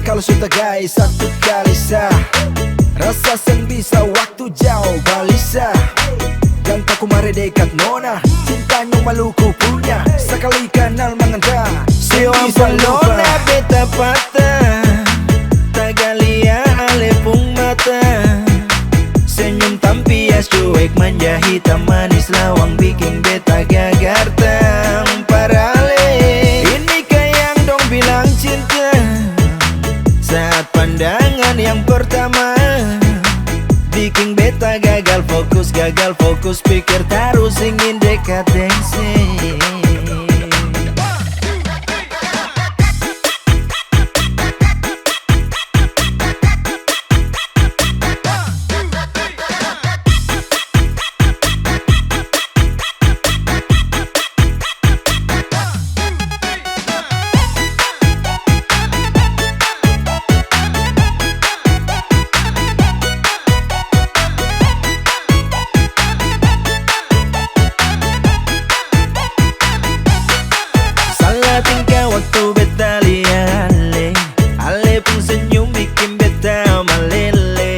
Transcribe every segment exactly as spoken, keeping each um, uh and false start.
Kalo su tagai satu kali sa, rasa seng bisa waktu jauh balisa. Jang taku mare dekat nona, cinta nyong Maluku punya. Sakali kanal manganta, seng bisa lupa. Nona beta pata, tagal lia ale pung mata. Senyum tampias cuek manja hitam manis lawang biking beta gagar tang parale. Ini ka yang dong bilang cinta. Saat pandangan yang pertama, biking beta gagal fokus, gagal fokus, pikir tarus ingin dekat deng se. Salah tingkah waktu beta lia ale, ale pung senyum biking beta malele.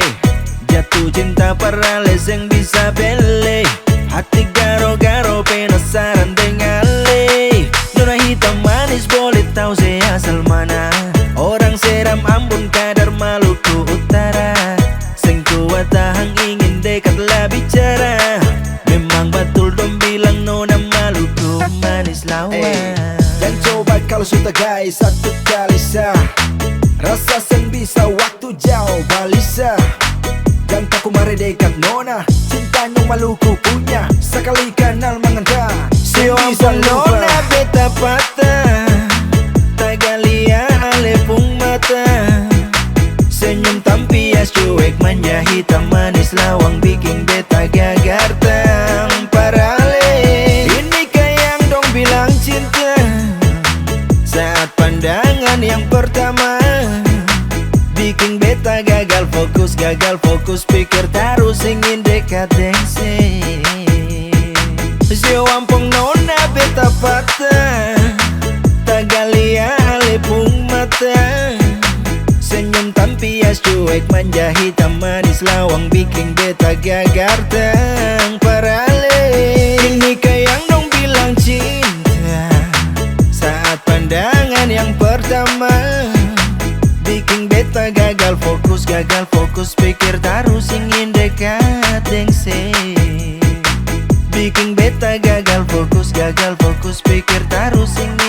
Jatuh cinta parale seng bisa bele. Hati garo-garo penasaran deng ale. Nona hitam manis boleh tau se asal mana. Orang seram Ambon kadar Maluku Utara. Seng kuat tahang ingin dekat la bicara. Memang batul dong bilang nona Maluku manis lawa. Eh, jang coba kalo su tagai satu kali sa. Rasa seng bisa waktu jauh balisa. Jang taku mare dekat nona, cinta nyong Maluku punya. Sakali kanal manganta, seng bisa lupa. Nona beta pata, tagal lia ale pung mata. Senyum tampias cuek manja hitam manis lawang biking beta gagar tang parale. Ini ka yang dong bilang cinta. Saat pandangan yang pertama, biking beta gagal fokus, gagal fokus, pikir tarus ingin dekat deng se. Sio ampong nona beta pata, tagal lia ale pung mata. Senyum tampias cuek manja hitam manis lawang biking beta gagar tang parale. Ini ka yang dong bilang cinta. Saat pandangan yang pertama, biking beta gagal fokus, gagal fokus, pikir tarus ingin dekat deng se. Biking beta gagal fokus, gagal fokus, pikir tarus ingin